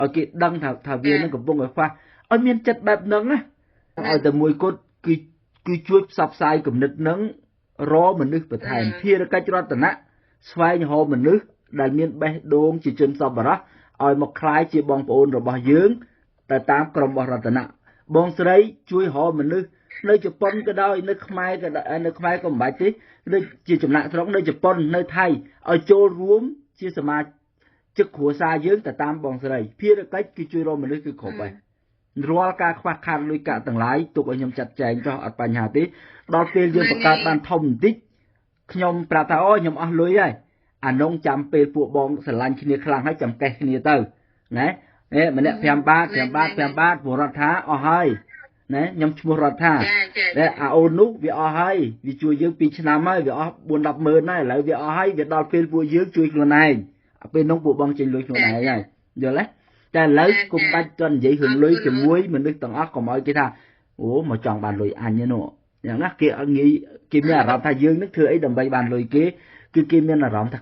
ឲ្យគេដឹងថាវានឹងកំពុងឲ្យខ្វះឲ្យមានចិត្តបែបហ្នឹងណាឲ្យតែមួយគត់គឺជួយផ្សព្វផ្សាយគំនិតហ្នឹងរមនុស្សបន្ថែមភារកិច្ចរតនៈស្វែងរកមនុស្សដែលមានបេះដូងជាជនសប្បុរសឲ្យមកក្លាយជាបងប្អូនរបស់យើងទៅតាមក្រុមរបស់រតនៈបងស្រីជួយរកមនុស្សនៅជប៉ុនក៏ដោយនៅខ្មែរក៏ដោយនៅខ្មែរក៏មិនបាច់ទេដូចជាចំណាក់ស្រុកនៅជប៉ុននៅថៃឲ្យចូលរួមជាសមាជិកគ្រួសារយើងទៅតាមបងស្រីភារកិច្ចគឺជួយរកមនុស្សគឺគ្រប់ហើយរាល់ការខ្វះខាតលុយកាក់ទាំងឡាយទុកឲ្យខ្ញុំចាត់ចែងចោះអត់បញ្ហាទេដល់ពេលយើងបង្កើតបានធំបន្តិចខ្ញុំប្រាប់ថាអូខ្ញុំអស់លុយហើយអានងចាំពេលពួកបងស្រឡាញ់គ្នាខ្លាំងហើយចាំកេះគ្នាទៅណានេះម្នាក់5បាត5បាត5បាតព្រោះរដ្ឋាអស់ហើយណាខ្ញុំឈ្មោះរដ្ឋាតែអាអូននោះវាអស់ហើយវាជួយយើង2ឆ្នាំហើយវាអស់4 10ម៉ឺនហើយឥឡូវវាអស់ហើយវាដល់ពេលពួកយើងជួយខ្លួនឯងពេលនោះពួកបងចេញលុយខ្លួនឯងហើយយល់ទេតែឥឡូវកុំបាច់តន់និយាយរឿងលុយជាមួយមនុស្សទាំងអស់កុំឲ្យគេថាអូមកចង់បានលុយអញនោះយ៉ាងណាគេអត់ងាយគេមានអារម្មណ៍ថាយើងនឹងធ្វើអីដើម្បីបានលុយគេគឺគេមានអារម្មណ៍ថា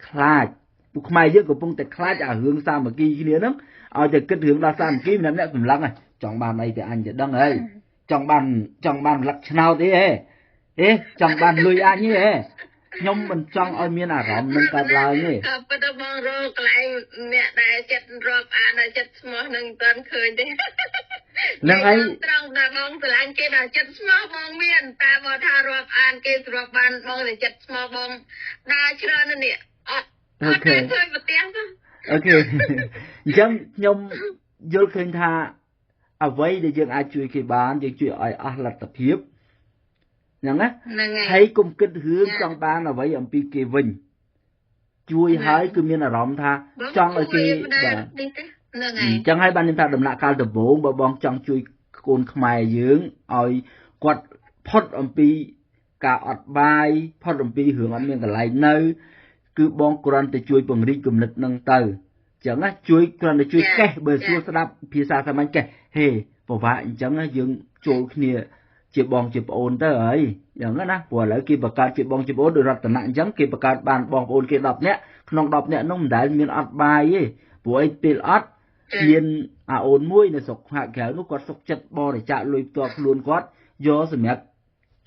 ខ្លាចពួកខ្មែរយើងកំពុងតែខ្លាចអារឿងសាមគ្គីគ្នាហ្នឹងឲ្យតែគិតរឿងដល់សាមគ្គីម្នាក់ៗសម្លឹងចង់បានអីទៅអញទៅដឹងហើយចង់បានលឹកឆ្នោតអីហេអេចង់បានលុយអញហេខ្ញុំមិនចង់ឲ្យមានអារម្មណ៍នឹងកើតឡើងទេក៏ប៉ុន្តែបងរកកន្លែងអ្នកដែលចិត្តរាប់អានដល់ចិត្តស្មោះនឹងមិនទាន់ឃើញទេហ្នឹងហើយត្រង់តែបងស្រឡាញ់គេដល់ចិត្តស្មោះបងមានតែបើថារាប់អានគេស្រាប់បានបងតែចិត្តស្មោះបងដើរច្រើននេះអត់អូខេឃើញប្រទេសអូខេអញ្ចឹងខ្ញុំយល់ឃើញថាអ្វីដែលយើងអាចជួយគេបានយើងជួយឲ្យអស់លទ្ធភាពហ្នឹងណាហើយកុំគិតរឿងចង់បានអ្វីអំពីគេវិញជួយហើយគឺមានអារម្មណ៍ថាចង់ឲ្យគេបាទហ្នឹងហើយអញ្ចឹងហើយបានខ្ញុំថាដំណាក់កាលដំបូងបើបងចង់ជួយកូនខ្មែរយើងឲ្យគាត់ផុតអំពីការអត់បាយផុតអំពីរឿងអត់មានកន្លែងនៅគឺបងគ្រាន់តែជួយពង្រីកគំនិតហ្នឹងទៅអញ្ចឹងណាជួយគ្រាន់តែជួយកេះបើសួរស្ដាប់ភាសាសាមញ្ញកេះហេពិបាកអញ្ចឹងយើងចូលគ្នាជាបងជាប្អូនទៅហើយយ៉ាងណាព្រោះឥឡូវគេបង្កើតជាបងជាប្អូនដោយរតនៈអញ្ចឹងគេបង្កើតបានបងប្អូនគេ10នាក់ក្នុង10នាក់នោះមិនដែលមានអត់បាយទេព្រោះអីពេលអត់មានអាអូនមួយនៅស្រុកខាងក្រៅនោះគាត់សុខចិត្តបរិច្ចាគលុយផ្ទាល់ខ្លួនគាត់យកសម្រាប់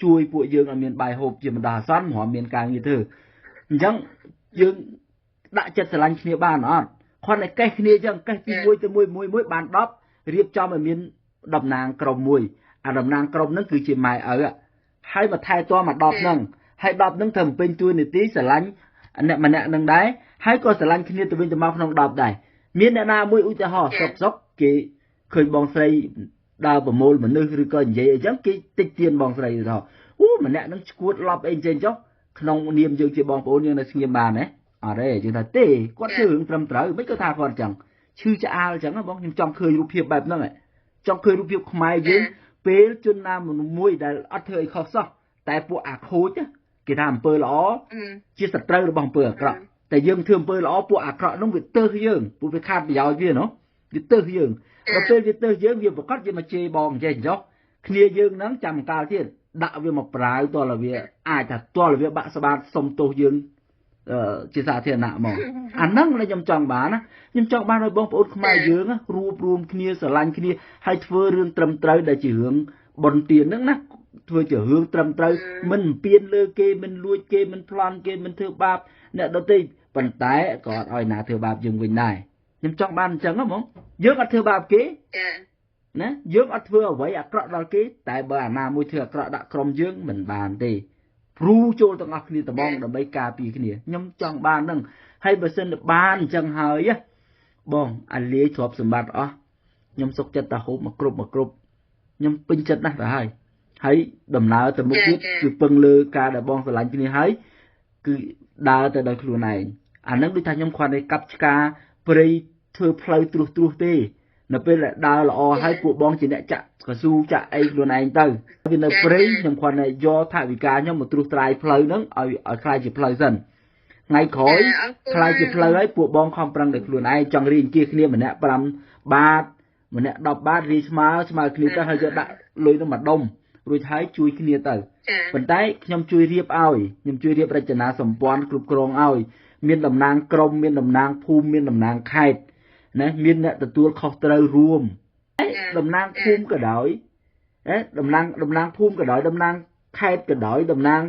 ជួយពួកយើងឲ្យមានបាយហូបជាបណ្ដោះអាសន្នព្រោះមានការងារធ្វើអញ្ចឹងយើងដាក់ចិត្តស្រឡាញ់គ្នាបានអត់គ្រាន់តែកេះគ្នាអញ្ចឹងកេះពីមួយទៅមួយមួយបាន10រៀបចំឲ្យមានតំណាងក្រុមមួយអាតំណាងក្រុមហ្នឹងគឺជាម៉ែឪហើយមកថែទាំមក10ហ្នឹងហើយ10ហ្នឹងត្រូវពេញទួនាទីស្រឡាញ់អ្នកម្នាក់ហ្នឹងដែរហើយក៏ស្រឡាញ់គ្នាទៅវិញទៅមកក្នុង10ដែរមានអ្នកណាមួយឧទាហរណ៍សុកគេឃើញបងស្រីដើរប្រមូលមនុស្សឬក៏និយាយអីចឹងគេតិចទៀនបងស្រីឧទាហរណ៍អូម្នាក់ហ្នឹងឈួតឡប់អីចឹងចុះក្នុងនាមយើងជាបងប្អូនយើងនៅស្ងៀមបានទេអត់ទេយើងថាទេគាត់ធ្វើរឿងត្រឹមត្រូវមិនក៏ថាគាត់ចឹងឈឺឆ្អាលចឹងបងខ្ញុំចង់ឃើញរូបភាពបែបហ្នឹងចង់ឃើញរូបភាពខ្មែរយើងពេលជនណាមួយដែលអត់ធ្វើអីខុសសោះតែពួកអាខូចគេថាអំពើល្អជាសត្រូវរបស់អំពើអាក្រក់តែយើងធ្វើអំពើល្អពួកអាក្រក់នោះវាទើសយើងពួកវាខាតប្រយោជន៍វាណោះវាទើសយើងដល់ពេលវាទើសយើងវាប្រកាសជាមកជេរបងចេះចុះគ្នាយើងហ្នឹងចាំកាលទៀតដាក់វាមកប្រាវតលវាអាចថាតលវាបាក់ស្បាតសុំទោសយើងជាសាធារណៈមកអាហ្នឹងដែលខ្ញុំចង់បានណាខ្ញុំចង់បានឲ្យបងប្អូនខ្មែរយើងរួបរួមគ្នាស្រឡាញ់គ្នាហើយធ្វើរឿងត្រឹមត្រូវដែលជារឿងបុណ្យទានហ្នឹងណាធ្វើជារឿងត្រឹមត្រូវមិនពៀនលើគេមិនលួចគេមិនប្លន់គេមិនធ្វើបាបអ្នកដទៃប៉ុន្តែក៏អត់ឲ្យណាធ្វើបាបយើងវិញដែរខ្ញុំចង់បានអញ្ចឹងហ្មងយើងអត់ធ្វើបាបគេណាយើងអត់ធ្វើអ្វីអាក្រក់ដល់គេតែបើអាណាមួយធ្វើអាក្រក់ដាក់ក្រុមយើងមិនបានទេព្រូចូលទាំងអស់គ្នាត្មងដើម្បីការពារគ្នាខ្ញុំចង់បានហ្នឹងហើយបើសិនបានអញ្ចឹងហើយបងអាលាយទ្រព្យសម្បត្តិអស់ខ្ញុំសុខចិត្តតែហូបមកគ្រប់ខ្ញុំពេញចិត្តណាស់ទៅហើយហើយដំណើរទៅមុខទៀតគឺពឹងលើការដែលបងស្រឡាញ់គ្នាហើយគឺដើរទៅដោយខ្លួនឯងអាហ្នឹងដូចថាខ្ញុំគ្រាន់តែកាប់ឆ្ការព្រៃធ្វើផ្លូវត្រួសទេនៅពេលដែលដើរល្អហើយពួកបងជាអ្នកចាក់កស៊ូចាក់អីខ្លួនឯងទៅវានៅព្រៃខ្ញុំគ្រាន់តែយកថវិកាខ្ញុំមកត្រួសត្រាយផ្លូវហ្នឹងឲ្យក្លាយជាផ្លូវសិនថ្ងៃក្រោយក្លាយជាផ្លូវហើយពួកបងខំប្រឹងដោយខ្លួនឯងចង់រៀនអង្គាសគ្នាម្នាក់5បាតម្នាក់10បាតរីស្មើគ្នាទៅហើយយកដាក់លុយនោះមកដុំរួចហើយជួយគ្នាទៅប៉ុន្តែខ្ញុំជួយរៀបឲ្យខ្ញុំជួយរៀបរចនាសម្ព័ន្ធគ្រប់គ្រងឲ្យមានតំណាងក្រុមមានតំណាងភូមិមានតំណាងខេត្ត ណាមានអ្នកទទួលខុសត្រូវរួមតំណាងភូមិក៏ដោយតំណាងភូមិក៏ដោយតំណាងខេត្តក៏ដោយតំណាង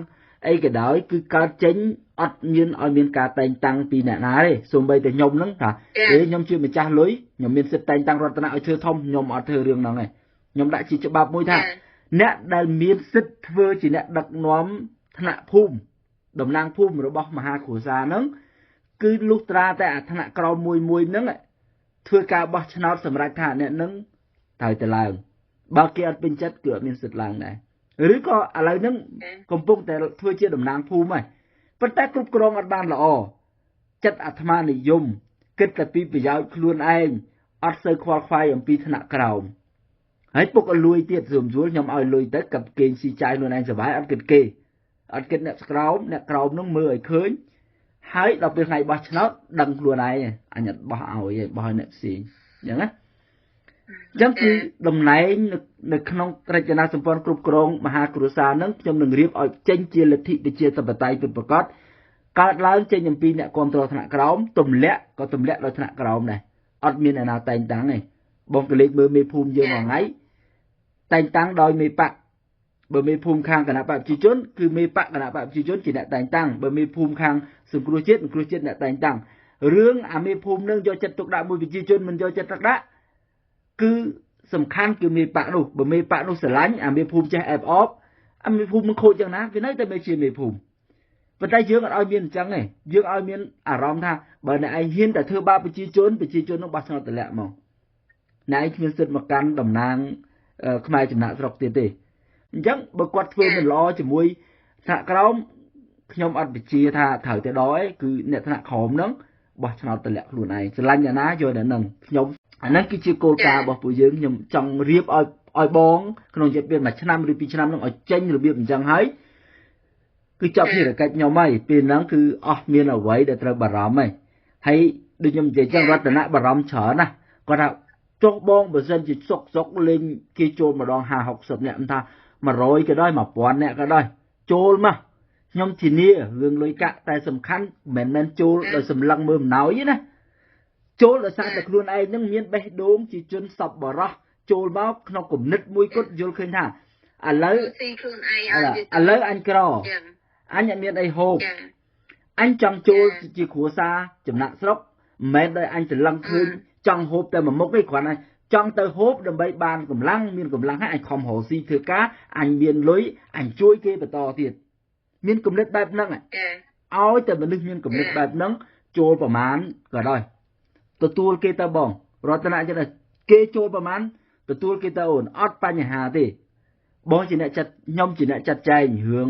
អីក៏ដោយគឺកើតចេញអត់មានឲ្យមានការតែងតាំងពីអ្នកណាទេសូម្បីតែខ្ញុំហ្នឹងថាទេខ្ញុំជាម្ចាស់លុយខ្ញុំមានសិទ្ធិតែងតាំងរតនៈឲ្យធ្វើធំខ្ញុំអត់ធ្វើរឿងហ្នឹងទេខ្ញុំដាក់ជាច្បាប់មួយថាអ្នកដែលមានសិទ្ធិធ្វើជាអ្នកដឹកនាំថ្នាក់ភូមិតំណាងភូមិរបស់មហាគ្រួសារហ្នឹងគឺលុះត្រាតែអាថ្នាក់ក្រោមមួយមួយហ្នឹងធ្វើការបោះឆ្នោតសម្រាប់ថាអ្នកហ្នឹងត្រូវទៅឡើងបើគេអត់ពេញចិត្តគឺអត់មានសិទ្ធិឡើងដែរឬក៏ឥឡូវហ្នឹងកំពុងតែធ្វើជាតំណាងភូមិហើយប៉ុន្តែគ្រប់គ្រងអត់បានល្អចិត្តអាត្មានិយមគិតតែពីប្រយោជន៍ខ្លួនឯងអត់សូវខ្វល់ខ្វាយអំពីថ្នាក់ក្រោមហើយពុកឲ្យលួយទៀតស្រួលខ្ញុំឲ្យលុយទៅกับគេស៊ីចាយខ្លួនឯងសុបាយអត់គិតគេអត់គិតអ្នកក្រោមអ្នកក្រោមនោះមើលឲ្យឃើញហើយដល់ពេលថ្ងៃបោះឆ្នោតដឹងខ្លួនឯងអញអត់បោះឲ្យទេបោះឲ្យអ្នកផ្សេងអញ្ចឹងណាអញ្ចឹងគឺតំណែងនៅក្នុងរចនាសម្ព័ន្ធគ្រប់គ្រងមហាគ្រួសារនឹងខ្ញុំនឹងរៀបឲ្យចេញជាលទ្ធិប្រជាធិបតេយ្យពិតប្រាកដកើតឡើងចេញអំពីអ្នកគ្រប់គ្រងថ្នាក់ក្រោមទម្លាក់ក៏ទម្លាក់ដល់ថ្នាក់ក្រោមដែរអត់មានអ្នកណាតែងតាំងទេបងកលេចមើលមេភូមិយើងមួយថ្ងៃតែងតាំងដោយមេបកបើមេភូមិខាងគណៈបកប្រជាជនគឺមេបកគណៈបកប្រជាជនជាអ្នកតែងតាំងបើមេភូមិខាងសង្គ្រោះជាតិសង្គ្រោះជាតិអ្នកតែងតាំងរឿងអាមេភូមិនឹងយកចិត្តទុកដាក់មួយប្រជាជនមិនយកចិត្តទុកដាក់គឺសំខាន់គឺមេបកនោះបើមេបកនោះស្រឡាញ់អាមេភូមិចេះអែបអបអាមេភូមិមិនខូចយ៉ាងណាវានៅតែមេជាមេភូមិប៉ុន្តែយើងអត់ឲ្យមានអញ្ចឹងទេយើងឲ្យមានអារម្មណ៍ថាបើអ្នកឯងហ៊ានតែធ្វើបាបប្រជាជនប្រជាជននឹងបោះឆ្នោតទម្លាក់មកអ្នកឯងគ្មានសិទ្ធិមកកាន់តំណាងខ្មែរចំណាក់ស្រុកទៀតទេអញ្ចឹងបើគាត់ធ្វើមិនល្អជាមួយថ្នាក់ក្រោមខ្ញុំអត់បញ្ជាថាត្រូវទៅដល់ឯងគឺអ្នកថ្នាក់ក្រោមហ្នឹងបោះឆ្នោតទម្លាក់ខ្លួនឯងស្រឡាញ់អ្នកណាយកអ្នកហ្នឹងខ្ញុំអាហ្នឹងគឺជាគោលការណ៍របស់ពួកយើងខ្ញុំចង់រៀបឲ្យបងក្នុងរយៈពេល1ឆ្នាំឬ2ឆ្នាំហ្នឹងឲ្យចេញរបៀបអញ្ចឹងហើយគឺចប់ភារកិច្ចខ្ញុំហើយពេលហ្នឹងគឺអស់មានអ្វីដែលត្រូវបារម្ភហើយហើយដូចខ្ញុំនិយាយចឹងរតនៈបារម្ភច្រើនណាស់គាត់ថាចុះបងបើសិនជាសុកលេងគេចូលម្ដង50 60នាក់មិនថា100ក៏ដោយ1000នាក់ក៏ដោយចូលមកខ្ញុំធានារឿងលុយកាក់តែសំខាន់មិនមែនចូលដោយសម្លឹងមើលអំណោយទេណាចូលដោយសារតែខ្លួនឯងនឹងមានបេះដូងជាជនសប្បុរសចូលមកក្នុងគំនិតមួយគត់យល់ឃើញថាឥឡូវស៊ីខ្លួនឯងឲ្យឥឡូវអញក្រអញអត់មានអីហូបអញចង់ចូលជាគ្រួសារចំណាក់ស្រុកមិនមែនដោយអញច្រឡឹងឃើញចង់ហូបតែមួយមុខទេគ្រាន់តែចង់ទៅហូបដើម្បីបានកម្លាំងមានកម្លាំងហើយអញខំរកស៊ីធ្វើការអញមានលុយអញជួយគេបន្តទៀតមានគំនិតបែបហ្នឹងឲ្យតែមនុស្សមានគំនិតបែបហ្នឹងចូលប្រមាណក៏ដោយទទួលគេទៅបងរតនៈចឹងគេចូលប្រមាណទទួលគេទៅអូនអត់បញ្ហាទេបងជាអ្នកចាត់ខ្ញុំជាអ្នកចាត់ចែងរឿង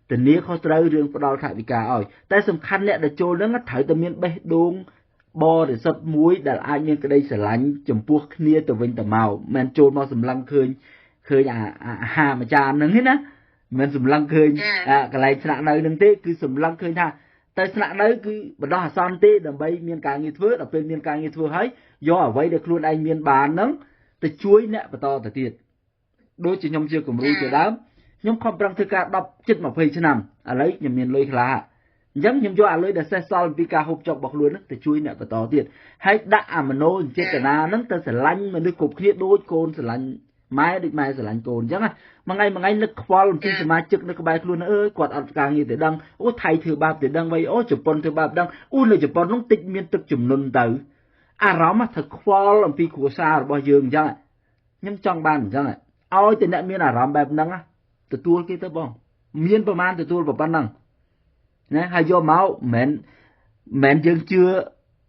ធានាខុសត្រូវរឿងផ្ដល់ថវិកាឲ្យតែសំខាន់អ្នកដែលចូលហ្នឹងត្រូវតែមានបេះដូងបរិសុទ្ធមួយដែលអាចមានក្តីស្រឡាញ់ចំពោះគ្នាទៅវិញទៅមកមិនចូលមកសម្លឹងឃើញអាហារមួយចានហ្នឹងទេណាមិនសម្លឹងឃើញកន្លែងស្នាក់នៅហ្នឹងទេគឺសម្លឹងឃើញថាទៅស្នាក់នៅគឺបណ្ដោះអាសន្នទេដើម្បីមានការងារធ្វើដល់ពេលមានការងារធ្វើហើយយកអ្វីដែលខ្លួនឯងមានបានហ្នឹងទៅជួយអ្នកបន្តទៅទៀតដូចជាខ្ញុំជាគំរូជាដើមខ្ញុំខំប្រឹងធ្វើការ10ជិត20ឆ្នាំឥឡូវខ្ញុំមានលុយខ្លះអញ្ចឹងខ្ញុំយកអាលុយដែលសេសសល់ពីការហូបចុករបស់ខ្លួនហ្នឹងទៅជួយអ្នកបន្តទៀតហើយដាក់អាមโนចេតនាហ្នឹងទៅស្រឡាញ់មនុស្សគ្រប់គ្នាដូចកូនស្រឡាញ់ម៉ែដូចម៉ែស្រឡាញ់កូនអញ្ចឹងណាមួយថ្ងៃនឹកខ្វល់អំពីសមាជិកនៅក្បែរខ្លួនអើយគាត់អត់ការងារទេដឹងអូថៃធ្វើបាបទេដឹងវៃអូជប៉ុនធ្វើបាបដឹងអូនៅជប៉ុននោះតិចមានទឹកជំនន់ទៅអារម្មណ៍ត្រូវខ្វល់អំពីគ្រួសាររបស់យើងអញ្ចឹងខ្ញុំចង់បានអញ្ចឹងឲ្យតែអ្នកមានអារម្មណ៍បែបហ្នឹងទទួលគេទៅបងមានប្រមាណទទួលប៉ុណ្ណឹងណាហើយយកមកមិនមែនយើងជឿ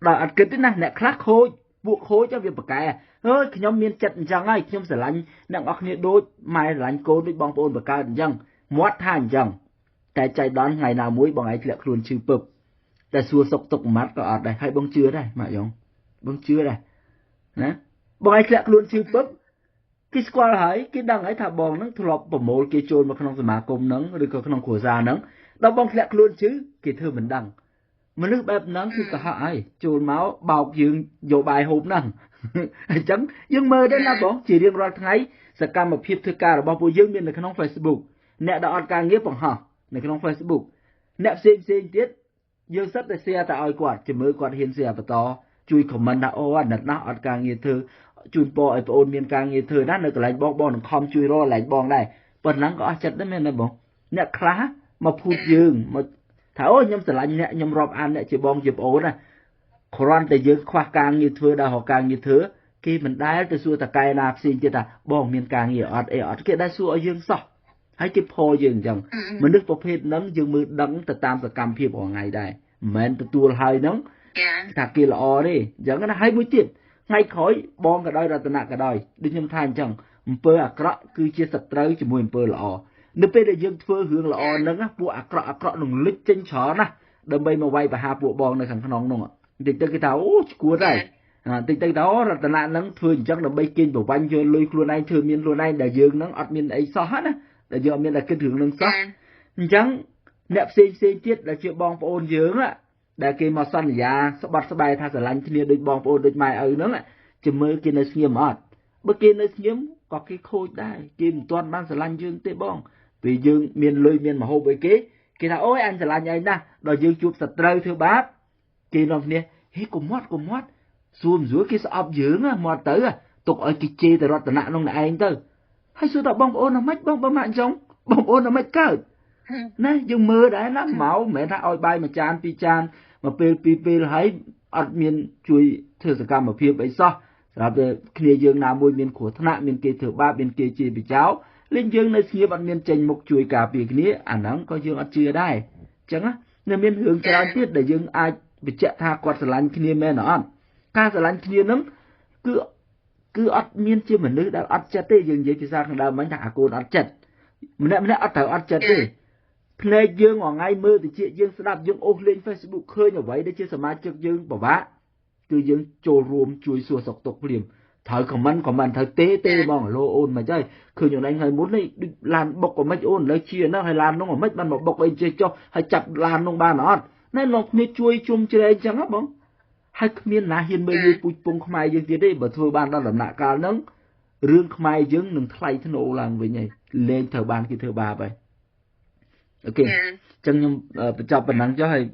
ដល់អត់គិតទេណាអ្នកខ្លះខូចពួកខូចវាប្រកែអើយខ្ញុំមានចិត្តអញ្ចឹងហើយខ្ញុំស្រឡាញ់អ្នកនរគ្នាដូចម៉ែស្រឡាញ់កូនដូចបងប្អូនបង្កើតអញ្ចឹងមាត់ថាអញ្ចឹងតែចៃដន្យថ្ងៃណាមួយបងឯងធ្លាក់ខ្លួនឈឺពឹបតែសួរសុកទុកម៉ាត់ក៏អត់ដែរហើយបងជឿដែរម៉ាក់យ៉ងបងជឿដែរណាបងឯងធ្លាក់ខ្លួនឈឺពឹបគេស្គាល់ហើយគេដឹងហើយថាបងហ្នឹងធ្លាប់ប្រមូលគេចូលមកក្នុងសមាគមហ្នឹងឬក៏ក្នុងគ្រួសារហ្នឹងដល់បងធ្លាក់ខ្លួនឈឺគេធ្វើមិនដឹងមនុស្សបែបហ្នឹងគឺកុហកហើយចូលមកបោកយើងយកបាយហូបហ្នឹងអញ្ចឹងយើងមើលដែរណាបងជារៀងរាល់ថ្ងៃសកម្មភាពធ្វើការរបស់ពួកយើងមាននៅក្នុង Facebook អ្នកដែលអត់ការងារបង្ហោះនៅក្នុង Facebook អ្នកផ្សេងទៀតយើងសិតតែ share តែឲ្យគាត់ជំរឿគាត់ហ៊ាន share បន្ត ជួយ comment ថាអូអាណិតណាស់អត់ការងារធ្វើជូនពរឲ្យប្អូនមានការងារធ្វើណានៅកន្លែងបងបងនឹងខំជួយរកកន្លែងបងដែរប៉ុណ្ណឹងក៏អស់ចិត្តដែរមែនទេបងអ្នកខ្លះមកភូតយើងមកថាអូខ្ញុំស្រឡាញ់អ្នកខ្ញុំរាប់អានអ្នកជាបងជាប្អូនណាគ្រាន់តែយើងខ្វះការងារធ្វើដល់រកការងារធ្វើគេមិនដែលទៅសួរតកែណាផ្សេងទៀតថាបងមានការងារអត់អីអត់គេដែលសួរឲ្យយើងសោះហើយគេផយើងអញ្ចឹងមនុស្សប្រភេទហ្នឹងយើងមើលដឹងទៅតាមសកម្មភាពរាល់ថ្ងៃដែរមិនមែនទទួលហើយហ្នឹងថាគេល្អទេអញ្ចឹងណាហើយមួយទៀតថ្ងៃក្រោយបងក៏ដោយរតនៈក៏ដោយដូចខ្ញុំថាអញ្ចឹងអំពើអាក្រក់គឺជាសត្រូវជាមួយអំពើល្អនៅពេលដែលយើងធ្វើរឿងល្អហ្នឹងពួកអាក្រក់អាក្រក់នឹងលិចចេញច្រើនណាស់ដើម្បីមកវាយប្រហារពួកបងនៅខាងក្នុងនោះបន្តិចទៅគេថាអូឈួតហើយតិចទៅថាអូរតនៈហ្នឹងធ្វើអញ្ចឹងដើម្បីកេងប្រវ័ញ្ចយកលុយខ្លួនឯងធ្វើមានខ្លួនឯងដែលយើងហ្នឹងអត់មានអីសោះណាដែលយើងអត់មានតែគិតរឿងហ្នឹងសោះអញ្ចឹងអ្នកផ្សេងផ្សេងទៀតដែលជាបងប្អូនយើងដែលគេមកសន្យាស្បត់ស្បែថាស្រឡាញ់គ្នាដូចបងប្អូនដូចម៉ែឪហ្នឹងជាមើលគេនៅស្ងៀមអត់បើគេនៅស្ងៀមក៏គេខូចដែរគេមិនទាន់បានស្រឡាញ់យើងទេបងពេលយើងមានលុយមានមហូបអីគេគេថាអូយអញស្រឡាញ់ឯងណាស់ដល់យើងជួបសត្រូវធ្វើបាបគេនាំគ្នាហេកុំមាត់កុំមាត់សួរមិនស្រួលគេស្អប់យើងមាត់ទៅទុកឲ្យគេជេរទៅរតនៈនោះឯងទៅហើយសួរថាបងប្អូនអាម៉េចបងបើម៉ាក់អញ្ចឹងបងប្អូនអាម៉េចកើតណាយើងមើលដែរណាមកមិនមែនថាឲ្យបាយមួយចានពីរចានមកពេលពីរពេលហើយអត់មានជួយធ្វើសកម្មភាពអីសោះសម្រាប់តែគ្នាយើងណាមួយមានគ្រោះថ្នាក់មានគេធ្វើបាបមានគេជេរបចោលេងយើងនៅស្ងៀមអត់មានចេញមុខជួយការពារគ្នាអាហ្នឹងក៏យើងអត់ជឿដែរអញ្ចឹងនៅមានរឿងច្រើនទៀតដែលយើងអាចបញ្ជាក់ថាគាត់ស្រឡាញ់គ្នាមែនអត់ការស្រឡាញ់គ្នាហ្នឹងគឺអត់មានជាមនុស្សដែលអត់ចិត្តទេយើងនិយាយភាសាខាងដើមមិញថាអាកូនអត់ចិត្តម្នាក់ម្នាក់អត់ត្រូវអត់ចិត្តទេភ្នែកយើងរាល់ថ្ងៃមើលតិចយើងស្ដាប់យើងអូសលេង Facebook ឃើញអ្វីដែលជាសមាជិកយើងពិបាកគឺយើងចូលរួមជួយសួរសុខទុក្ខភ្លាមត្រូវខមមិនត្រូវទេទេហ្មងឡូអូនមិនអីឃើញអូនឯងថ្ងៃមុននេះដូចឡានបុកក៏មិនអូនលើជាណាស់ហើយឡាននោះក៏មិនបានមកបុកអីចេះចុះហើយចាប់ឡាននោះបានអត់ណែលោកគ្នាជួយជុំជ្រែងចឹងហ៎បងហើយគ្មានណាហ៊ានមើលងាយពូជពងខ្មែរយើងទៀតទេបើធ្វើបានដល់ដំណាក់កាលហ្នឹងរឿងខ្មែរយើងនឹងថ្លៃថ្នូរឡើងវិញហើយលែងត្រូវបានគេធ្វើបាបហើយអូខេអញ្ចឹងខ្ញុំបញ្ចប់ប៉ុណ្ណឹងចុះហើយ